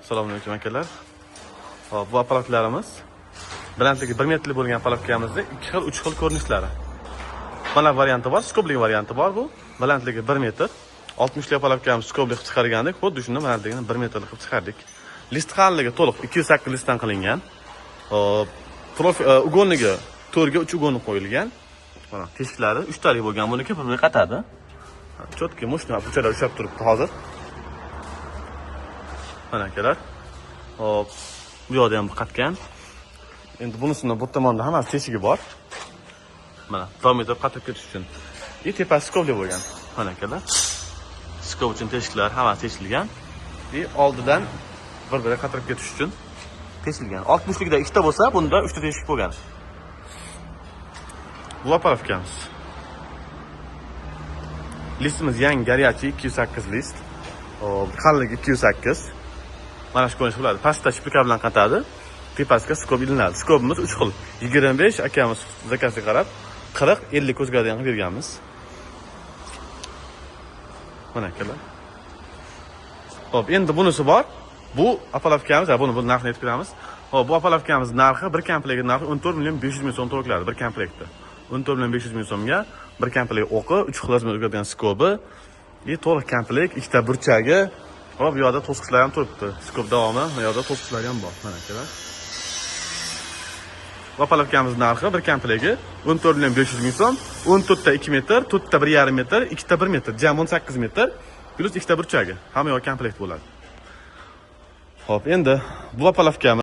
Assalomu alaykum, akalar. Hop, bu apparatlarimiz balandligi 1 metrli bo'lgan palavkamizni ikki xil, uch xil ko'rinishlari. Mana varianti bor, skobli varianti bor bu. Balandligi 1 metr. 60 lik palavkamiz skobli qilib chiqargandik, xuddi shuni balandligini 1 metrli qilib chiqardik. List qalinligi to'liq 208 listdan qilingan. Hop, profi угольник i 4 ga 3 угольник qo'yilgan. Mana teshiklari 3 talik bo'lgan, buniki bir-biriga qatadi. Чётко, мощный burchaklar ushlab turibdi hozir. Mana, akalar. Hop, bu yoqda ham qatgan. Endi bunisini bu tomonda hammasi teshigi bor. Mana, davom etib qatib ketish uchun. И tepasi skobli bo'lgan. Mana, akalar. Skob uchun teshiklar hammasi teshilgan. И oldidan bir-biriga qatirib ketish uchun teshilgan. 60 likda ikkita bo'lsa, bunda 3 ta teshik bo'lgan. Bu опалубка miz. Listimiz yangi, горячий 208 list. Hop, qalinligi 208. Mana shu ko'rinish bo'ladi. Pastda шпилька bilan qatadi. Tepasiga skob ilinadi. Skobimiz 3 xil. 25 akamiz заказ ga qarab 40, 50 ko'zgaradigan qilib berganmiz. Mana, akalar. Xo'p, endi bunisi bor. Bu опалубка miz, buni bu narxini aytib beramiz. Xo'p, bu опалубка miz narxi, bir komplekti narxi 14 million 500 ming so'm to'g'ri keladi bir komplektda. 14 million 500 ming so'mga bir komplekt o'qi, 3 xil размер o'tgan skobi и to'liq komplekt, ikkita burchagi. Hop, bu yoqda to'sqichlar ham turibdi. Skob davomi, bu yoqda to'sqichlar ham bor. Mana, akalar. Опалубка miz narxi bir komplekti 14 million 500 ming so'm, 14 ta 2 metr, 4 ta 1,5 metr, 2 ta 1 metr, jami 18 metr, плюс ikkita burchagi. Hamma yoq komplekt bo'ladi. Xo'p, endi bu опалубка miz